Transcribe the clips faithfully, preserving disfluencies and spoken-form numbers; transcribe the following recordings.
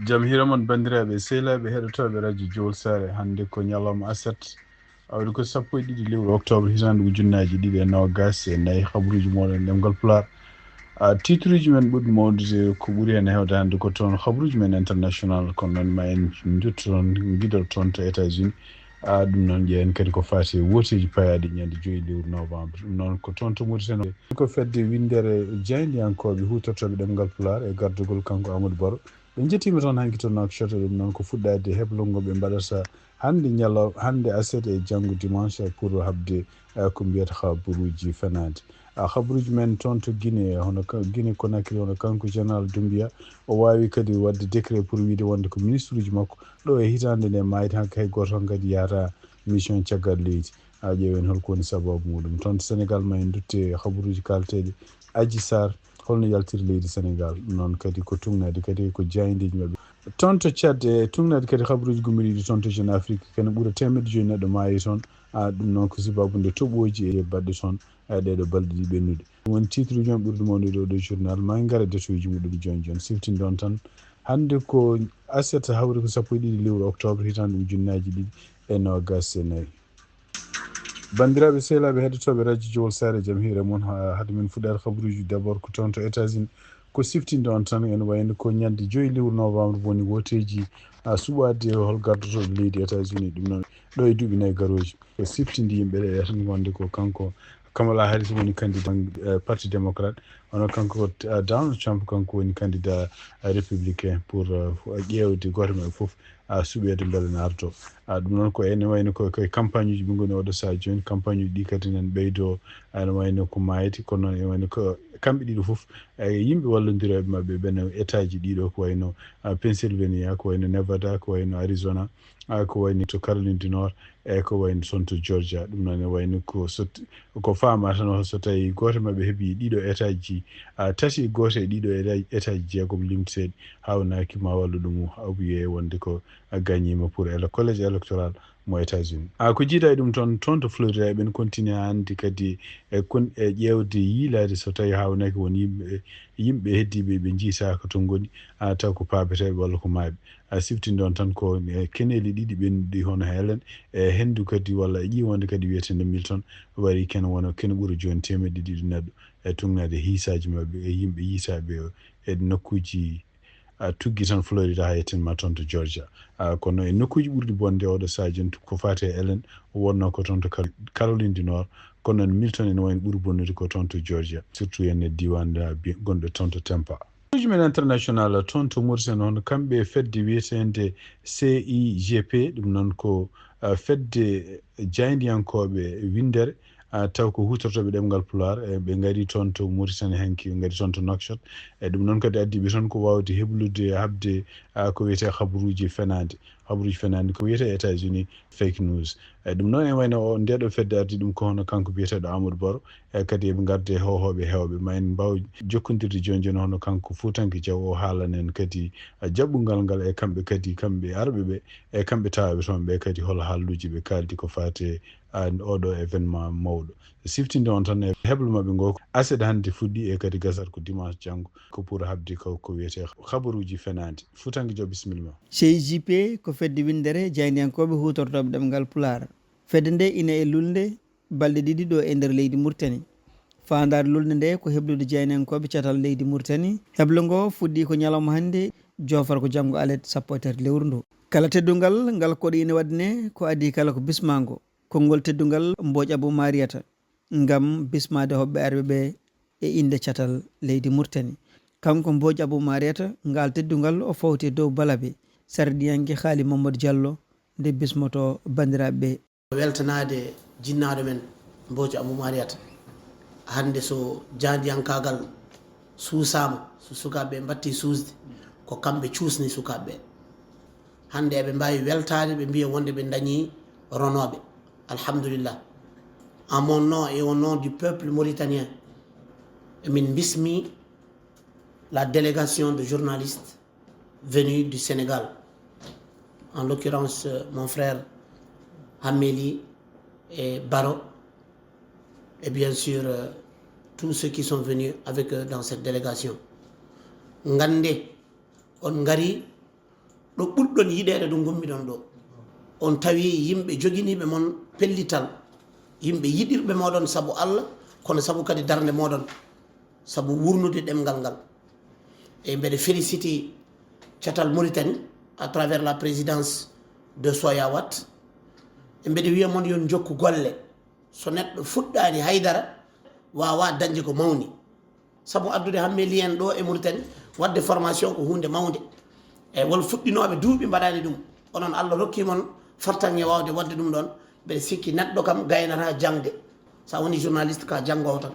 Jam hiira mon, banndiraaɓe sehilaaɓe heɗotooɓe radio Jowol Saare. Hannde ko ñalawma aset, awdi ko sappo e ɗiɗi lewru octobre, hitaande ujunnaaji ɗiɗi e noogaas e nayi. Habruuji mooɗon ɗemngal Pulaar. A, titruuji men ɓurɗi mawnude ko ɓuri heen heewde hannde ko toon habruuji men international, kono noon ma en njuttu toon, ngiɗo toon to États-Unis. A, ɗum noon ƴeewen kadi ko faati e wooteeji payaaɗi ñande joyi lewru novembre. Ɗum noon ko toon to Mauritanie. Ko fedde winndere jaayndiyankooɓe huutortooɓe ɗemngal Pulaar e gardagol kanko Amadou Barro. Ɓe njettiima toon hanki to Nouakchott, ɗum noon ko fuɗɗaade heblongo ɓe mbaɗata hannde ñalo-, hannde aset e janngo dimanche pour haɓde, eh, ko mbiyata habruuji fenaande. Ah, habruuji men toon to Guinée, hono ka-, Guinée Conakry, hono kanko Général Doumbouya, o waawi kadi waɗde décret pour wiide wonde ko ministruuji makko ɗo e hitaande nde maayde, hanki hay gooto heen kadi yahata mission caggal leydi. A ƴeewen hol ko woni sababu muɗum. Toon to Sénégal ma en ndutte habruuji kaalteeɗi Adji Sarr, holno yaltiri leydi Sénégal. Noon kadi ko tugnaade kadi ko jaayndeeji maɓɓe. Toon to Tchad, e tugnaade kadi habruuji gummidiiɗi toon to Jeune Afrique, kene ɓura teemedde joyi neɗɗo maayi toon. A, ɗum noon ko sababu nde toɓooji e baɗɗe toon, a, ɗeeɗo balɗe ɗiɗi ɓennude. Ɗum woni titruuji men ɓurɗi mawnude e oɗo journal. Ma en ngara détail uji muɗum jooni jooni. Siftinde on tan, hannde ko aset, hawri ko sappo e ɗiɗi lewru octobre, hitaande ujunnaaji ɗiɗi e noogaas e nayi. Banndiraaɓe sehilaaɓe heɗotooɓe radio Jowol Saare, jam hiire mon. Ha-, hade men fuɗɗaade habruuji, d'abord ko toon to États-Unis. Ko siftinde on tan, ene wayno ko ñande joyi lewru novembre woni wooteeji, a, suɓaade hol gardotooɗo leydi États-Unis. Ɗum noon, ɗo e duuɓi nayi garooji. Ko siftinde yimɓe ɗe tan wonde ko kanko Kamala Harris woni candidat, eh, Parti Démocrate, hono kanko, eh, Donald Trump, kanko woni candidat, eh, républicain pour, eh, ƴeewde gooto maɓɓe fof, a, suɓeede mbele na arto. A, ɗum noon ko ene wayno ko, ko e campagne uji ɓe ngoni oɗo sahaa jooni, campagne uji ɗi kadi nan ɓeydo, ene wayno ko maayde, kono noon ene wayno ko kamɓe ɗiɗo fof, e yimɓe wallondirooɓe maɓɓe ɓen e état ji ɗiɗo ko wayno, a, Pennsylvania, ko wayno Nevada, ko wayno Arizona, a, ko wayno to Caroline du Nord, e ko wayno toon to Georgia. Ɗum noon ene wayno ko so t-, ko faama tan, so tawi gooto maɓɓe heɓi ɗiɗo état ji, a, tati gooto e ɗiɗo état, état ji jeegom limteteeɗi, hawnaaki ma wallu ɗum, o wiye wonde ko a gañiima pour ele-, collège électoral mo États-Unis. A, ko jiida e ɗum toon, toon to Florida, eɓen continue hannde kadi e kon-, e ƴeewde yiilaade so tawi hawnaaki won yimɓe, yimɓe heddiiɓe ɓe njiytaaka to ngoni, a, taw ko paabeteeɓe walla ko maayɓe. A, siftinde on tan ko e keneeli ɗiɗi ɓennuɗi hono Helen, e henndu kadi walla e ƴiiwonde kadi wiyeteende Milton, wari kene wona kene ɓura jooni teemedde ɗiɗi neɗɗo e tugnaade hiisaaji maɓɓe e yimɓe yiytaaɓe e nokkuuji, a, tuggi tan Florida haa yettin ma toon to Georgia. A, kono e nokkuuji ɓurɗi bonde oɗo sahaa jooni ko faati e Ellen, wonnoo ko toon to Car-, Caroline du Nord, kono noon Milton ene wayno ɓuri bonnude ko toon to Georgia, surtout en e diiwaan, a, bi-, gonɗo toon to Tampa. Uji men international toon to Mauritanie, hono kamɓe fedde wiyeteende C I G P, ɗum noon ko, a, fedde jaayndiyankooɓe winndere, a, taw ko huutortooɓe ɗemngal Pulaar, e ɓe ngari toon to Mauritanie hanki, ɓe ngari toon to Nouakchott. E ɗum noon kadi addi ɓe toon ko waawde heblude, haɓde, a, ko wiyetee habruuji fenaande. Habruuji fenaande ko wiyetee États-Unis fake news. E ɗum noon ene wayno o, ndeeɗo fedde ardi ɗum ko hono kanko biyeteeɗo Amadou Barro, e kadi eɓe ngarde hoohooɓe heewɓe. Ma en mbaaw jokkondirde jooni jooni hono kanko Fuutanke Jaw o haalana en kadi, a, jaɓɓungal ngal e kamɓe kadi, kamɓe arɓe ɓe, e kamɓe tawaaɓe toon ɓe kadi hol haalluuji ɓe kaaldi ko faati, a, oɗo événement mawɗo. Siftinde on tan e heblo maɓɓe ngo, aset hannde fuɗɗi e kadi gasat ko dimanche janngo, ko pour haɓde ko, ko wiyetee habaruuji fenaande. Fuutanke Jaw, bisimilla ma. C I G P ko fedde winndere jaayndiyankooɓe huutortooɓe ɗemngal Pulaar. Fedde nde ina e lulnde balɗe ɗiɗi ɗo e nder leydi Mauritanie. Faandaare lulnde nde ko heblude jaayndiyankooɓe catal leydi Mauritanie. Heblo ngo fuɗɗi ko ñalawma hannde, joofata ko janngo alet sappo e tati lewru ndu. Kala teddungal ngal koɗo ina waɗde ne, ko adii kala ko bismaango. Konngol teddungal Mbooƴ Abuu Maariyata ngam bismaade hoɓɓe arɓe ɓe e innde catal leydi Mauritanie. Kanko Mbooƴ Abuu Maariyata, ngal teddungal o fawti e dow balabe, sarɗiyanke Haali Mamadou Diallo, nde bismotoo banndiraaɓe ɓe. Weltanaade jinnaaɗo men Mbooƴ Abuu Maariyata. Hannde so jaandiyankaagal suusaama, so sukaaɓe ɓe mbattii suusde, ko kamɓe cuusni sukaaɓe ɓe. Hannde eɓe mbaawi weltaade, ɓe mbiya wonde ɓe ndañii ronooɓe. Alhamdulillah. À mon nom et au nom du peuple mauritanien, emin mbismi la délégation de journalistes venus du Sénégal, en l'occurrence, euh, mon frère Hameli et Baro, et bien sûr, euh, tous ceux qui sont venus avec eux dans cette délégation. Ngannde, on ngari Ɗo ɓurɗon yiɗeede ɗo ngummiɗon ɗo, on tawi yimɓe joginiiɓe mon pellital, yimɓe yiɗirɓe mooɗon sabu Allah, kono sabu kadi darnde mooɗon, sabu wurnude ɗemngal ngal. E mbeɗe félicité catal Mauritanie à travers la présidence de Soyawat. E mbeɗe wiya mon yon jokku golle. So neɗɗo fuɗɗaani haydara, waawaa dañde ko mawni. Sabu addude hammeli en ɗo e Mauritanie, waɗde formation ko huunde mawnde. E won fuɗɗinooɓe duuɓi mbaɗaani ɗum. Onon Allah rokki mon fartaŋŋe waawde waɗde ɗum ɗon. Mbeɗe sikki neɗɗo kam gaynata jaŋde. So a woni journaliste ka janngoowo tan.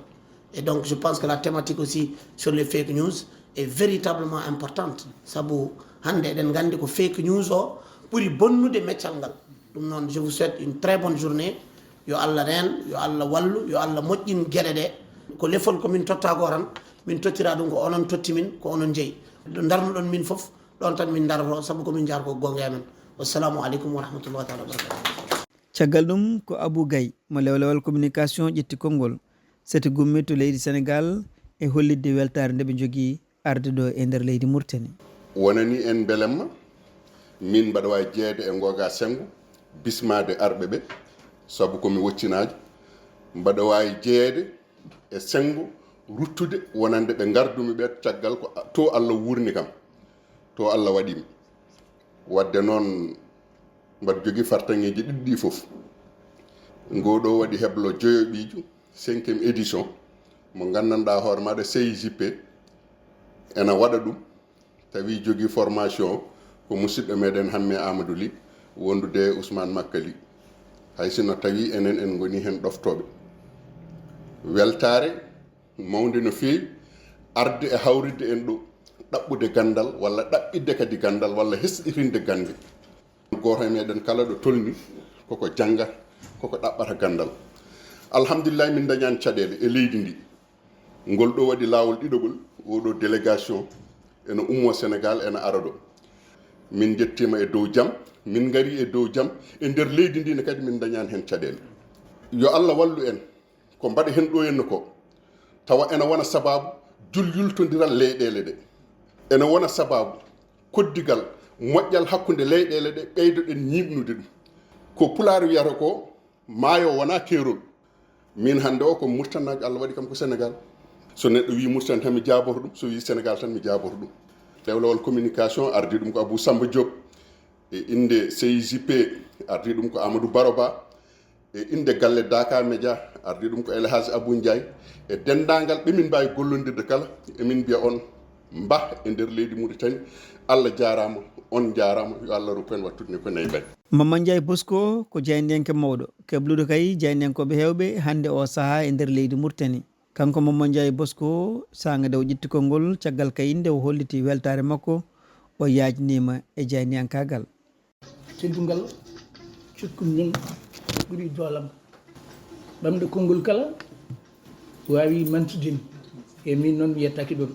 Et donc je pense que la thématique aussi sur les fake news est véritablement importante. Sabu hannde eɗen nganndi ko fake news o ɓuri bonnude meccal ngal. Ɗum noon, je vous souhaite une très bonne journée. Yo Allah reen, yo Allah wallu, yo Allah moƴƴin geɗe ɗe. Ko lefol ko min totta ko tan, min tottira ɗum ko onon totti min, ko onon jeyi. Ɗo ndarnuɗon min fof, ɗon tan min ndaroto, sabu ko min njaar ko goonga e men. Wassalamu aleykum wa rahmatullahi taala wa barakatuh. Caggal ɗum, ko Abou Gaye mo lewlewal communication ƴetti konngol, sati gummi to leydi Senegal, e hollitde weltaare nde ɓe njogii arde ɗo e nder leydi Mauritanie. Wonani en mbelemma, min mbaɗa waawi jeyeede e ngooga senngo, bismaade arɓe ɓe, sabu ko mi woccinaajo, mbaɗa waawi jeyeede e senngo ruttude wonande ɓe ngardumi ɓe, caggal ko to Allah wuurni kam, to Allah waɗi mi. Waɗde noon, mbaɗa jogii fartaŋŋeeji ɗiɗi ɗi fof. Ngoo ɗoo waɗi heblo joyoɓiijo, cinquième édition, mo nganndanɗaa hoore maaɗa C I J P ena waɗa ɗum, tawi jogii formation ko musidɗo meɗen Hamme Amadou Ly, wondude e Ousmane Makka Ly. Hay sinno tawi enen en ngoni heen ɗoftooɓe. Weltaare mawnde no feewi, arde e hawritde en ɗo, ɗaɓɓude ganndal, walla ɗaɓɓitde kadi ganndal, walla hesɗitinde gannde. Gooto e meɗen kala ɗo tolni, koko jannga, koko ɗaɓɓata ganndal. Alhamdulillahi, min ndañaani caɗeele e leydi ndi. Ngol ɗo waɗi laawol ɗiɗaɓol, oo ɗo délégation ena ummoo Senegal, ena ara ɗo. Min njettiima e dow jam, min ngari e dow jam, e nder leydi ndi ne kadi min ndañaani heen caɗeele. Yo Allah wallu en, ko mbaɗa heen ɗo henna ko, tawa ena wona sabaabu jul-, yultondiral leyɗeele ɗe. Ena wona sabaabu koddigal moƴƴal hakkunde leyɗeele ɗe, ɓeydoɗen ñiiɓnude ɗum. Ko Pulaar wiyata ko, maayo wonaa keerol. Min hannde o ko Murtanaajo, Allah waɗi kam ko Senegal. So neɗɗo wii Murtani tan mi jaaboto ɗum, so wii Senegal tan mi jaaboto ɗum. Lewlewal communication ardii ɗum ko Abou Samba Diop, e innde C I J P ardii ɗum ko Amadou Baro Ba, e innde galle Dakar Media ardii ɗum ko El Hadj Abou Ndiaye, e denndaangal ɓe min mbaawi gollondirde kala, emin mbiya on mbah e nder leydi Mauritanie. Allah jaaraama, on njaaraama, yo Allah rokku en wattude ni ko nayi mbaɗi. Mamman Ndiaye Bosco ko jaayndiyanke mawɗo, kebluɗo kay jaayndiyankooɓe heewɓe hannde oo sahaa e nder leydi Mauritanie. Kanko Mamman Ndiaye Bosco, saanga nde o ƴetti konngol, caggal kayit nde o holliti weltaare makko, o yaajniima e jaayndiyankaagal. Teddungal cukkum min ɓuri doolam. Ɓamde konngol kala waawi mantude mi. E min noon mi yettaaki ɗoon.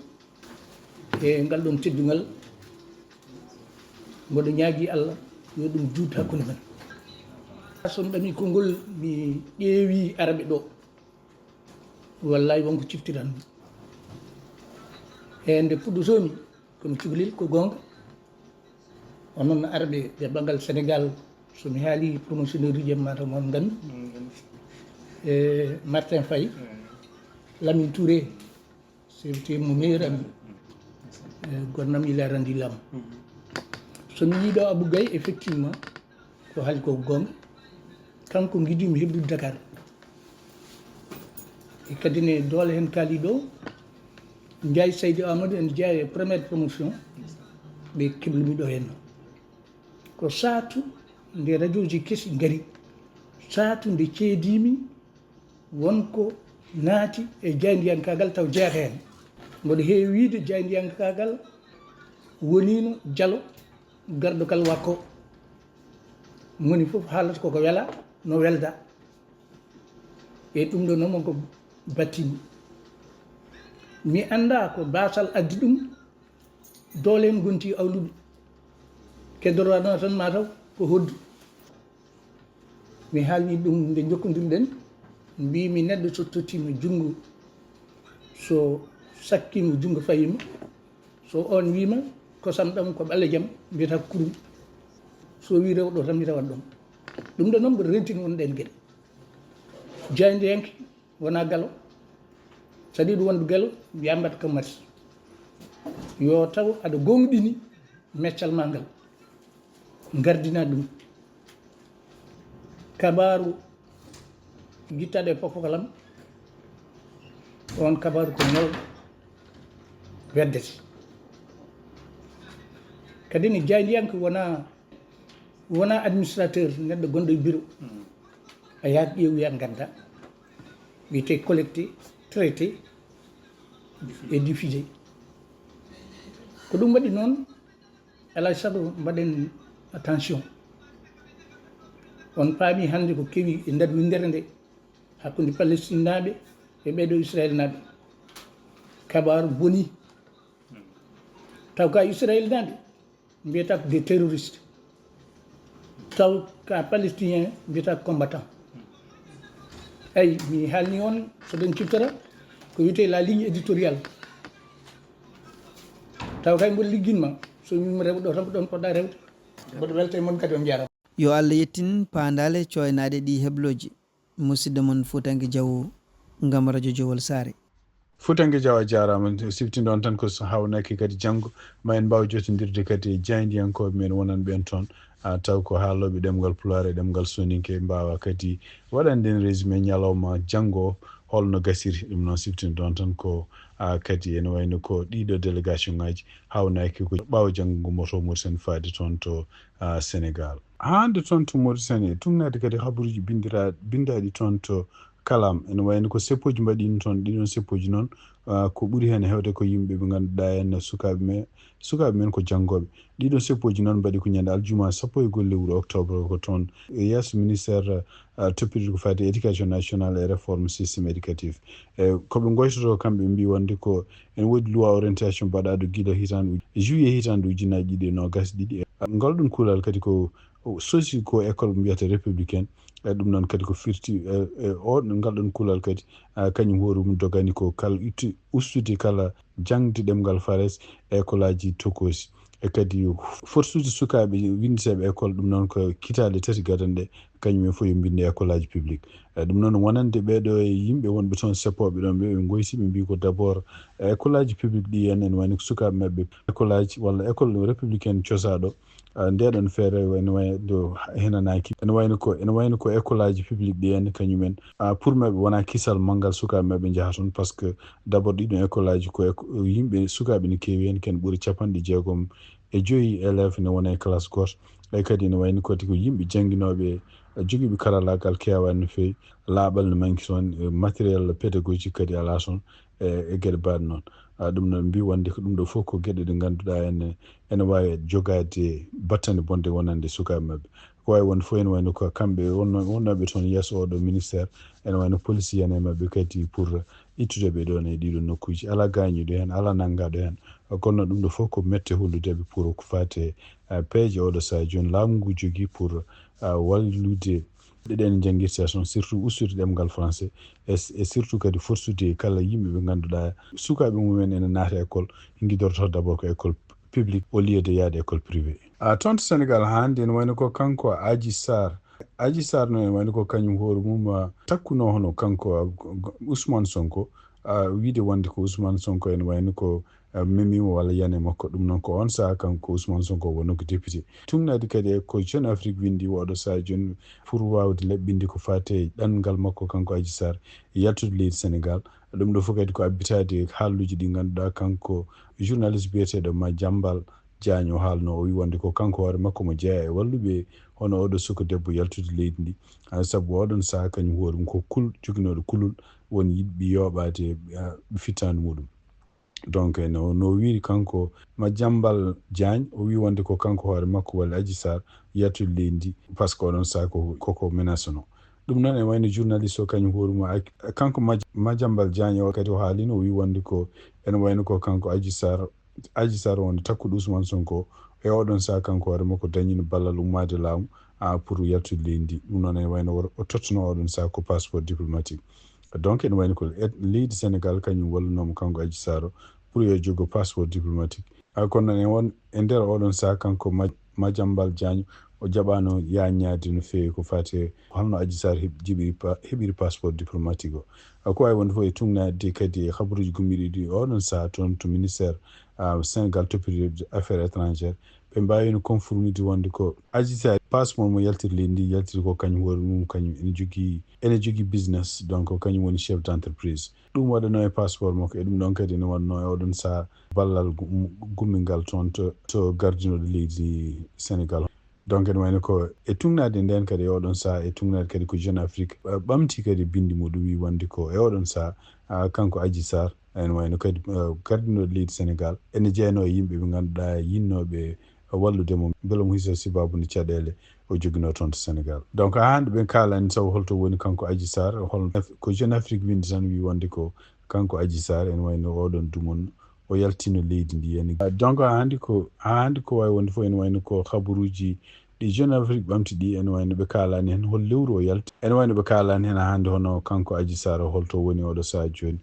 E ngal ɗoon teddungal, mboɗo ñaagii Allah yo ɗum juut hakkunde men. So mi ɓamii konngol, mi ƴeewii arɓe ɗo. Wallaay won ko ciftiran. E nde puɗɗotoomi, komi cukalel, ko goonga. Onon arɓe ɓe banngal Senegal, so mi haali promotionneurji en, mataw mon nganndi. E Martin Faye, Lamine Touré, c'est mo meilleur ami. E gonnam, il a rendu l'âme. So mi yii ɗo Abou Gaye, effectivement, ko haali ko goonga. Kanko ngiɗmi heɓude Dakar. E kadi ne doole heen kaali ɗo, Ndiaye Saydou Amadou ene jeyaa e première promotion, ɓe keblumi ɗo heen. Ko saatu nde rajooji kesi ngari, saatu nde ceediimi won ko naati e jaayndiyankaagal taw jeyaaka heen. Mboɗo heewi wiyde jaayndiyankaagal woniino jalo garɗo kala wakko. Moni fof haalata koko wela, no welda. E ɗum ɗo noon ko battini. Mi anndaa ko baasal addi ɗum, doole en ngonti awluɓe. Keddoraɗo tan mataw ko hoddu. Mi haalni ɗum nde jokkondirɗen, mbimi neɗɗo so tottima junngo, so sakkima junngo fayima, so on wiima Kosam ɗam ko ɓaleejam, mbiyata ko kurum. So wi rew ɗo tan, mi rewat ɗon. Ɗum ɗo noon mboɗo rentini on ɗen geɗe. Jaayndiyanke wona galo. So aɗa yiɗi wonde galo, mbiya mbaɗ ko mati. Yo taw aɗa gooŋɗini meccal ma ngal. Ngardina ɗum. Kabaaru gittaɗo e popokalam, on kabaaru ko ñawɗo weddete. Kadi ne jaayndiyanke wona, wona administrateur, neɗɗo gonɗo e bureau. A yahat ƴeewoya ngadda, wiyete collecté, traité et diffusé. Ko ɗum waɗi noon, alaa e sago mbaɗen attention. On paami hannde ko kewi e nder winndere nde hakkunde Palestinnaaɓe e ɓeeɗo Israelnaaɓe. Kabaaru boni. Taw ka Israelnaaɓe mbiyata ko des terroristes. Taw ka Palestinien mbiyata ko combattant. Eyi, mi haalni on, so ɗen ciftora, ko wiyetee la ligne éditoriale. Taw kay mboɗo ligginma, so min rewɗo tan ko ɗon poɗɗa rewde. Mboɗo welta e mon kadi, on njaarama. Yo Allah yettin paandaale cooynaade ɗii heblooji. Musidɗo mon Fuutanke Jaw ngam Radio Jowol Saare. Fuutanke Jaw, a jaaraama. Siftindo on tan ko so haawnaki kadi janngo, ma en mbaaw jotondirde kadi e jaayndiyankooɓe men wonanɓe en toon. A taw ko haalooɓe ɗemngal Pulaar e ɗemngal Sooninke mbaawa kadi waɗande en résumé ñalawma janngo o, holno gasiri. Ɗum noon siftindo on tan ko, a, kadi ene wayno ko ɗiɗo délégation ŋaaji haawnaki ko ɓaawo janngo ngummoto Mauritanie faade toon to, a, Sénégal. Hannde toon to Mauritanie, tugnaade kadi habaruuji binndira-, binndaaɗi toon to Kalam. Ene wayno ko seppooji mbaɗiino toon, ɗiɗon seppooji noon, ah, ko ɓuri heen heewde ko yimɓe ɓe ngannduɗaa en sukaaɓe men, sukaaɓe men ko janngooɓe. Ɗiɗon seppooji noon mbaɗi ko ñande aljuma sappo e go'o lewru octobre ko toon e yeeso ministère, ah, toppitooɗo ko faati éducation nationale et réforme système éducatif. E ko ɓe ngoytotoo kamɓe, ɓe mbii wonde ko ene woodi loi orientation mbaɗaaɗo gila hitaande uj-, juillet hitaande ujunnaaji ɗiɗi e noogaas ɗiɗi. E ngal ɗon kuulal kadi ko o sosi ko école mbiyata républicaine. E ɗum noon kadi ko firti, e, e o, ngal ɗon kuulal kadi, a, kañum hoore mum dogani ko kala itti-, ustude kala jaŋde ɗemngal Faransi e école aji tokoosi. E kadi forsude sukaaɓe winndeteeɓe école, ɗum noon ko kitaale tati gadanɗe, kañum en fof yo mbinndi e école aji public. E ɗum noon wonande ɓeeɗo e yimɓe wonɓe toon seppooɓe ɗoon ɓe, ɓe ngoyti, ɓe mbii ko d'abord e école aji public ɗi en, ene wayno ko sukaaɓe maɓɓe école aji walla école républicaine cosaaɗo, ah, ndeɗon feere ene wayno henanaaki. Ene wayno ko, ene wayno ko école aji public ɗi en kañum en, ah, pour maɓɓe wona kisal manngal sukaaɓe maɓɓe njaha toon, parce que d'abord ɗiɗon école aji ko éco-, yimɓe sukaaɓe ne keewi heen, ken ɓuri capanɗe jeegom e joyi élève ne wona e classe gooto. E kadi ene wayno kadi ko yimɓe jannginooɓe, eh, jogiiɓe karallaagal keewaani no feewi, laaɓal no manki toon, eh, matériel pédagogique kadi alaa toon, eh, e geɗe baaɗe noon. Ah, ɗum noon mbii wonde ko ɗum ɗo fof ko geɗe ɗe ngannduɗaa ene, ene waawi jogaade battane bonde wonande sukaaɓe maɓɓe. Ko waawi wonde fof ene wayno ko kamɓe wonno-, wonnooɓe toon yeeso oo ɗo ministère, ene wayno police yana e maɓɓe kadi pour ittude ɓe ɗoon e ɗiɗo nokkuuji. Alaa gaañuɗo heen, alaa nanngaaɗo heen. Kono ɗum ɗo fof ko mette holludeɓe pour ko faati e, ah, peeje oɗo sahaa jooni laamu ngu jogii pour, ah, wallude ɗeɗen njanngirta toon, surtout ustude ɗemngal français, e, e surtout kadi forsude kala yimɓe ɓe ngannduɗaa sukaaɓe mumen ene naata école, ngidorto d'abord ko école public au lieu de yaade école privé. A, toon to Sénégal hannde ene wayno ko kanko Adji Sarr. Adji Sarr noon ene wayno ko kañum hoore mum, a, takkuno hono kanko, a, Ousmane Sonko, a, wiide wonde ko Ousmane Sonko ene wayno ko, a, memiimo walla yani e makko. Ɗum noon ko oon sahaa kanko Ousmane Sonko wonno ko député. Tugnaade kadi e ko Jeune Afrique winndi oɗo sahaa jooni pour waawde laɓɓinde ko faati e ɗanngal makko kanko Adji Sarr yaltude leydi Sénégal. Ɗum ɗo fof kadi ko abbitaade haalluuji ɗi ngannduɗaa kanko journaliste biyeteeɗo Madiambal Diagne o haalno, o wi wonde ko kanko hoore makko mo jeyaa e walluɓe hono oɗo suka debbo yaltude leydi ndi. Ah, sabu oɗon sahaa kañum hoore mum ko kul-, joginooɗo kulol won yiɗɓe yooɓaade, ah, fittaandu muɗum. Donc, no, no wiiri kanko Madiambal Diagne, o wi wonde ko kanko hoore makko walla Adji Sarr yaltude leydi ndi, par ce que oɗon sahaa ko, koko menaceno. Ɗum noon ene wayno journaliste o kañum hoore mum, a-, kanko Maj-, Madiambal Diagne o kadi o haalino, o wi wonde ko ene wayno ko kanko Adji Sarr, Adji Sarr wonde takkuɗo Ousmane Sonko, e oɗon sahaa kanko hoore makko dañino ballal ummaade laamu, a, pour yaltude leydi ndi. Ɗum noon ene wayno o, o tottuno oɗon sahaa ko passeport diplomatique. Donc ene wayno ko et-, leydi Sénégal kañum wallunooma kanko Adji Sarr o pour yo jogo passeport diplomatique. A kono noon e won e nder oɗon saha kanko Maj- Madiambal Diagne o jaɓaano yaaññaade no feewi ko faati e holno Adji Sarr heɓ- jiɓiri pa- heɓiri passeport diplomatique o. A ko waawi wonde fof e tugnaade kadi e habaruuji gummiiɗi ɗi oɗon saha toon to ministère ah, Sénégal toppitiiɗo affaires étrangères ɓe mbaawino confirmide wonde ko Adji Sarr passeport mo yaltiri leydi ndi yaltiri ko kañum hoore mum kañum ene jogii ene jogii business donc kañum woni chef d'entreprise. Ɗum waɗanoo e passeport makko e ɗum ɗoon kadi ene waɗnoo e oɗon saha ballal gummingal toon to to gardinooɗo leydi Sénégal. Donc ene wayno ko e tugnaade ndeen kadi e oɗon saha e tugnaade kadi ko Jeune Afrique ɓamti kadi binndi muɗum wi wonde ko e oɗon saha kanko Adji Sarr ene wayno kadi gardinooɗo leydi Sénégal ene jeyanoo e yimɓe ɓe ngannduɗaa yinnooɓe wallude mo mbele mo hisa sibaabu nde caɗeele o joginoo toon to Sénégal. Donc haa hannde ɓe kaalani sabu holto woni kanko Adji Sarr hol ko Jeune Afrique winndi tan wi wonde ko kanko Adji Sarr ene wayno oɗon dumon o yaltino leydi ndi ene. Donc haa hannde ko haa hannde ko waawi wonde fof ene wayno ko habaruuji ɗi Jeune Afrique ɓamti ɗi ene wayno ɓe kaalani heen hol lewru o yalti ene wayno ɓe kaalani heen haa hannde hono kanko Adji Sarr holto woni oɗo sahaa jooni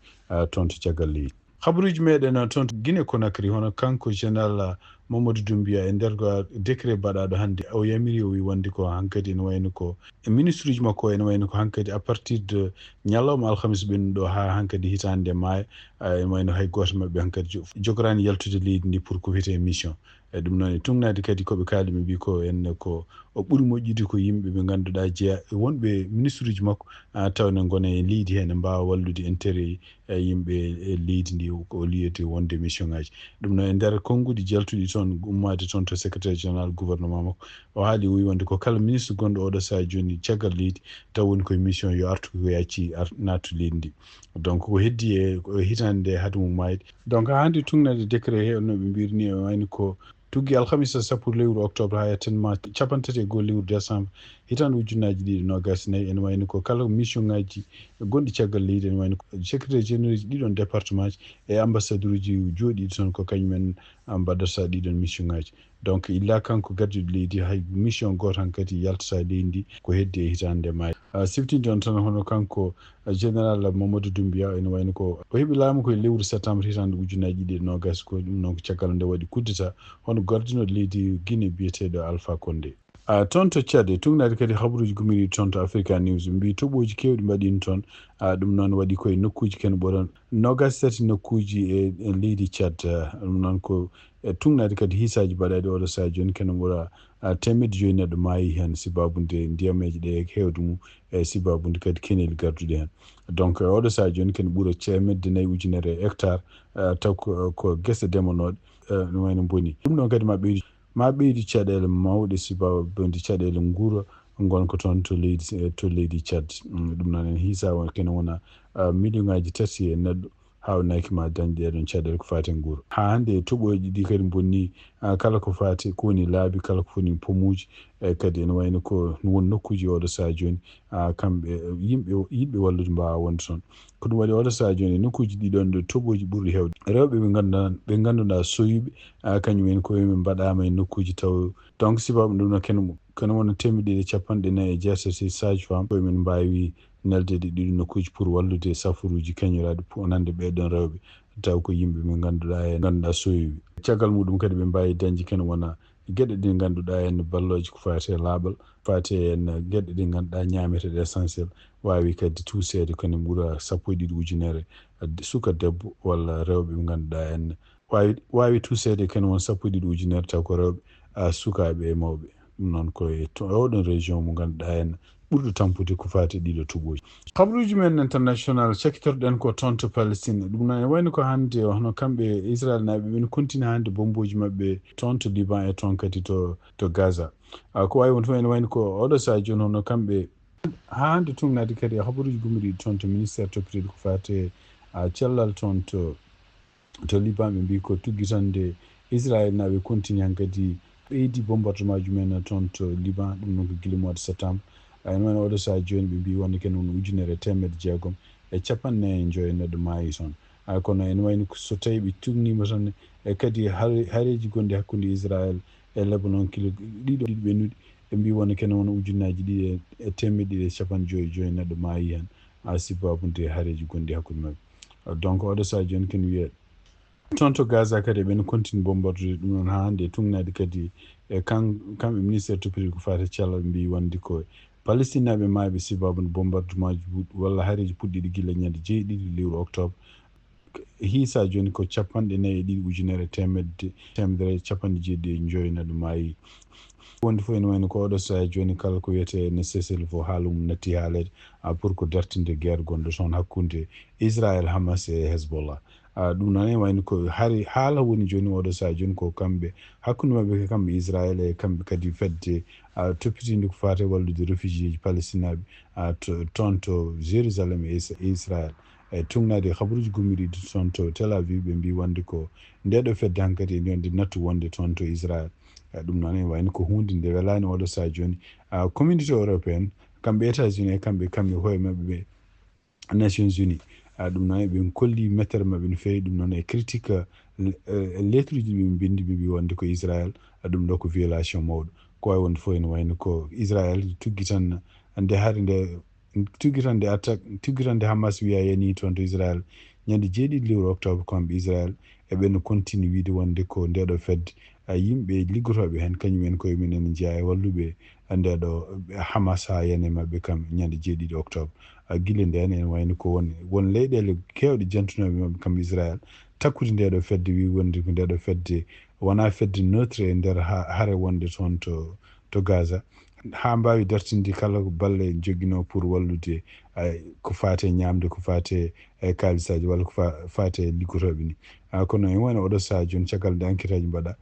toon to caggal leydi. Habaruuji meɗen toon to Guinée Conakry hono kanko général Mamadou Doumbouya e nder décret baɗaaɗo hannde o yamiri o wi wonde ko hankadi ene wayno ko e ministre uji makko ene wayno ko hankadi à partir de ñalawma alhamis ɓennuɗo haa hankadi hitaande maaya ene wayno hay gooto maɓɓe hankadi jogoraani yaltude leydi ndi pour ko wiyetee mission. E ɗum noon e tugnaade kadi ko ɓe kaali ɓe mbi ko en ko o ɓuri moƴƴude ko yimɓe ɓe ngannduɗaa jeya wonɓe ministre uji makko tawne ngona e leydi heen mbaawa wallude intérêt e yimɓe e leydi ndi ko o liyete wonde mission ngaji. Ɗum noon e nder konnguɗi jaltuɗi toon ummaade toon to secrétaire général gouvernement makko o haali o wi wonde ko kala ministre gonɗo oɗo saha jooni caggal leydi taw woni koye mission yo artu ko yacci naattu leydi ndi. Donc ko heddi e hitaande nde haade mum maayde. Donc haa hannde tugnaade décret he no ɓe mbirni e wayni ko tuggi alhamisa sappo lewru octobre haa yatten ma capanɗe tati e goo lewru décembre hitaande ujunnaaji ɗiɗi noogaas nayi ene wayni ko kala mission ngaji gonɗi caggal leydi ene wayni ko secrétaire généraux ji ɗiɗon département ji e ambassadeur uji jooɗiiɗi toon ko kañumen mbaɗata ɗiɗon mission ngaji. Donc illa kanko gardiɗo leydi hay mission gooto hankadi yaltata leydi ndi ko heddi e hitaande nde maayi. Siftinde on tan hono kanko général Mamadou Doumbouya ene wayno ko o heɓi laamu ko e lewru septembre hitaande ujunnaaji ɗiɗi e noogaas ko ɗum noon ko caggal nde waɗi coup d'état hono gardinooɗo leydi Guinée biyeteeɗo Alpha Condé. Toon to Tchad e tugnaade kadi habaruuji gummiiɗi toon to Africa News mbi toɓooji keewɗi mbaɗiino toon. Ɗum noon waɗi koye nokkuuji ken ɓura noogaas tati nokkuuji e leydi Tchad. Ɗum noon ko e tugnaade kadi hiisaaji mbaɗaaɗi oɗo sahaa jooni ken ɓura teemedde joyi neɗɗo maayi heen sibaabu nde ndiyameeje ɗe e heewde mum e sibaabu nde kadi keneeli garduɗi heen. Donc e oɗo sahaa jooni ken ɓura teemedde nayi ujunere e hectare taw ko gese demanooɗe no wayno mboni. Ɗum ɗon kadi ma ɓeydu ma ɓeydu caɗeele mawɗe sibaabu nde caɗeele nguura ngonka toon to leydi to leydi Tchad. Ɗum noon en hiisa won kene wona million ngaji tati e neɗɗo haawnaki ma dañde ɗeɗon caɗeele ko faati e nguura. Haa hannde e toɓooji ɗi kadi bonni kala ko faati ko woni laabi kala ko woni pomuuji e kadi ene wayno ko won nokkuuji oɗo sahaa jooni kamɓe yimɓe yiɗɓe wallude mbaawa wonde toon. Ko ɗum waɗi oɗo sahaa jooni e nokkuuji ɗiɗon ɗo toɓooji ɓurɗi heewde rewɓe ɓe ngannduɗaa ɓe ngannduɗaa soyuɓe kañum en ko ɓe mbaɗaama e nokkuuji taw donc sibaabu ɗum no kene kene wona teemedde ɗiɗi e capanɗe nayi e jeetati sage femme ko min mbaawi neldeede ɗiɗo nokkuuji pour wallude safaruuji keñoraaɗi wonande ɓeeɗon rewɓe taw ko yimɓe ɓe ngannduɗaa en ngannduɗaa soyuɓe. Caggal muɗum kadi ɓe mbaawi dañde kene wona geɗe ɗe ngannduɗaa en ballooje ko faati e laaɓal faati en geɗe ɗe ngannduɗaa ñaameteeɗe essentiel waawi kadi tuuseede kene ɓura sappo e ɗiɗi ujunere suka debbo walla rewɓe ɓe ngannduɗaa en waawi waawi tuuseede kene won sappo e ɗiɗi ujunere taw ko rewɓe sukaaɓe e mawɓe. Ɗum noon ko e oɗon région mo ngannduɗaa en ɓurɗo tampude ko faati e ɗiɗo toɓooji. Habaruuji men international cakkitorɗen ko toon to Palestine ɗum noon ene wayno ko hannde hono kamɓe Israel naaɓe ɓen kontini hannde bombooji maɓɓe toon to Liban e toon kadi to to Gaza. Ko waawi won fof ene wayno ko oɗo sahaa jooni hono kamɓe haa hannde tugnaade kadi e habaruuji gummiiɗi toon to ministère toppitiiɗo ko faati e cellal toon to to Liban ɓe mbi ko tuggitande Israel naaɓe kontini hankadi ɓeydi bombardement ji men toon to Liban ɗum noon ko gila mois de septembre. Ene wayno oɗo sahaa jooni ɓe mbi wonde ken won ujunere e teemedde jeegom e capanɗe nayi e joyo neɗɗo maayi toon. Kono ene wayno so tawi ɓe tugnima tan e kadi hareeji gonɗi hakkunde Israel e Lebanon kilo ɗiɗo ɗiɗi ɓennuɗi ɓe mbi wonde ken won ujunnaji ɗiɗi e teemedde ɗiɗi e capanɗe joyi joyi neɗɗo maayi heen. Sibaabu nde hareeji gonɗi hakkunde maɓɓe. Donc oɗo sahaa jooni ken wiye Toon to Gaza kadi eɓen continue bombardé ɗum noon haa hannde, e tugnaade kadi e kan, kamɓe ministère toppitooɗo ko faati cellal mbiyi wonde ko Palestine naaɓe maayi ɓe sababu bombardement ji walla hareeji puɗɗiiɗi gila ñande jeeɗiɗi lewru octobre. Hiisa jooni ko capanɗe nayi e ɗiɗi ujunere teemedde, teemedere capanɗe jeeɗiɗi e joy naɓe maayi. Wonde fof ene wayno ko oɗo sahaa jooni kala ko wiyetee ne cessez-le-feu haala mum natti haaleede, ah, pour ko dartinde guerre gonɗo toon hakkunde Israël, Hamas e Hezbollah. Ah, ɗum noon ene wayno ko hari haala woni jooni oɗo sahaa jooni ko kamɓe, hakkunde maɓɓe ko kamɓe Israël e kamɓe kadi fedde, ah, toppitiinde ko faati e wallude réfugié ji palestinaaɓe, ah, to, toon to Jérusalem e Is-, e Israël. E tugnaade e habaruuji gummidiiɗi toon to Tel Aviv, ɓe mbiyi wonde ko ndeeɗo fedde hankadi ene wonde nattu wonde toon to Israël. E ɗum noon ene wayno ko huunde nde welaani oɗo sahaa jooni. Ah, communauté européenne, kamɓe États-Unis e kamɓe, kamɓe hoye maɓɓe ɓe Nations Unies. Ah, ɗum noon eɓe kolli mettere maɓɓe no feewi, ɗum noon e critique, eh, lettre uji ɗi ɓe mbindi, ɓe mbi wonde ko Israël, ah, ɗum ɗo ko violation mawɗo. Ko wawi wonde fof ene wayno ko Israël tuggi tan nde hari nde tuggi tan nde attaque, tuggi tan nde Hamas wiya yani toon to Israël ñande jeeɗiɗi lewru octobre, ko kamɓe Israël eɓe no continue wiide wonde ko ndeeɗo fedde, ah, yimɓe liggotooɓe heen, kañum en koye mum ene jeyaa e walluɓe ndeeɗo Hamas haa yani maɓɓe kam ñande jeeɗiɗi octobre. Ah, gila ndeen ene wayno ko won, won leyɗeele keewɗe jantunooɓe maɓɓe kam Israël takkude ndeeɗo fedde, wi wonde ko ndeeɗo fedde wonaa fedde neutre e nder ha-, hare wonde toon to, to Gaza, haa mbaawi dartinde kala ko balle joginoo pour wallude, ay, ko faati e ñaamde, ko faati e kaalisaaji walla ko fa-, faati e liggotooɓe ni. Ah, kono en woni oɗo sahaa jooni, caggal nde enquête aji mbaɗa,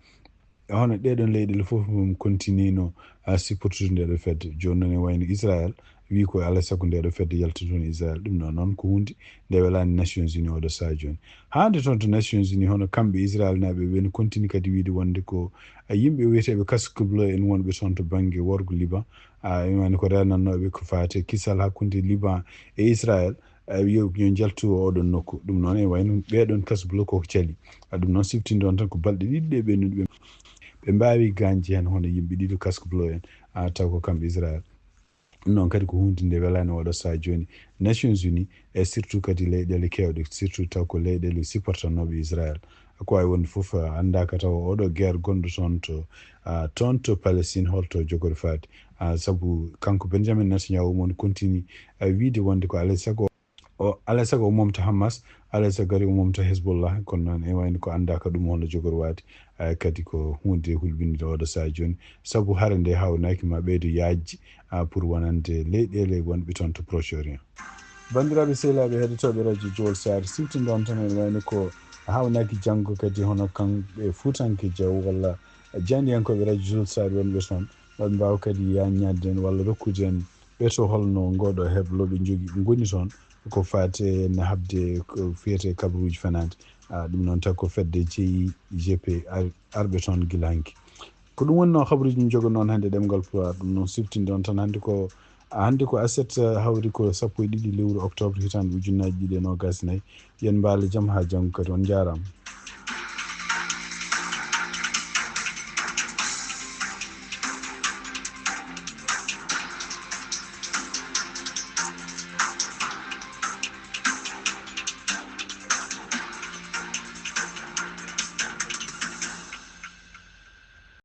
hono ɗee ɗoon leyɗeele fof mum continue no, ah, supportude ndeeɗo fedde. Jooni noon e wayno Israël wi ko alaa e sago ndeeɗo fedde yalta toon Israël. Ɗum ɗo noon ko huunde nde welaani Nations Unies oɗo sahaa jooni. Haa nde toon to Nations Unies, hono kamɓe Israël naaɓe ɓe no continue kadi wiide wonde ko, ah, yimɓe wiyeteeɓe casque bleu en wonɓe toon to bannge worgo Liban, ah, en wani ko reenannooɓe ko faati e kisal hakkunde Liban e Israël, ah, yo, yo njaltu oɗon nokku. Ɗum noon e wayno ɓeeɗon casque bleu koko cali. Ah, ɗum noon siftinde on tan ko balɗe ɗiɗi ɗe ɓennuɗe ɓe, ɓe mbaawi gaañde heen hono yimɓe ɗiɗo casque bleu en, ah, taw ko kamɓe Israël. Ɗum noon kadi ko huunde nde welaani oɗo sahaa jooni Nations Unies, e surtout kadi leyɗeele keewɗe, surtout taw ko leyɗeele supportannooɓe Israël. Ko wawi wonde fof, ah, anndaaka taw oɗo guerre gonɗo toon to, ah, toon to Palestine holto jogori faade. Ah, sabu kanko Benjamin Netanyahu omo continue, ah, wiide wonde ko alaa e sago o, alaa e sago o momta Hamas, alaa e sago kadi o momta Hezbollah, kono noon e wayno ko anndaaka ɗum hono jogori waade. Ah, kadi ko huunde hulɓininde oɗo sahaa jooni, sabu hare nde hawnaaki ma ɓeydo yaajde, ah, pour wonande leyɗeele wonɓe toon to Proche Orient. Banndiraaɓe sehilaaɓe heɗotooɓe radio Jowol Saare, siftinde on tan ene wayno ko hawnaaki janngo kadi hono kamɓe Fuutanke Jaw walla jaayndiyankooɓe radio Jowol Saare wonɓe toon, ɓe mbaawa kadi yaññaade en walla rokkude en ɓe to holno ngooɗo heblo ɓe jogi, ngoni toon, ko faati e no haɓde ko fiyetee kabaruuji fenaande. Ah, ɗum noon taw ko fedde C I G P ar-, arɓe toon gila hanki. Ko ɗum woni noon habaruuji min njogo noon hannde ɗemngal Pulaar. Ɗum noon siftinde on tan hannde ko, hannde ko aset, ah, hawri ko sappo e ɗiɗi lewru octobre hitaande ujunnaaji ɗiɗi e noogaas e nayi. Yen mbaale jam haa janngo kadi. On njaaraama.